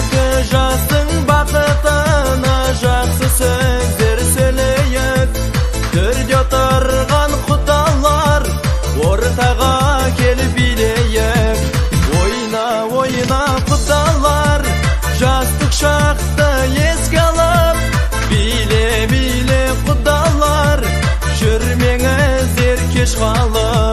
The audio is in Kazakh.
Екі жастың бақытына жақсы сөздер сөйлейік. Төрде отырған құдалар, ортаға келіп билейік. Ойна, ойна, құдалар, жастық шақты еске алып. Биле, биле, құдалар, жүрмеңіздер кеш қалып.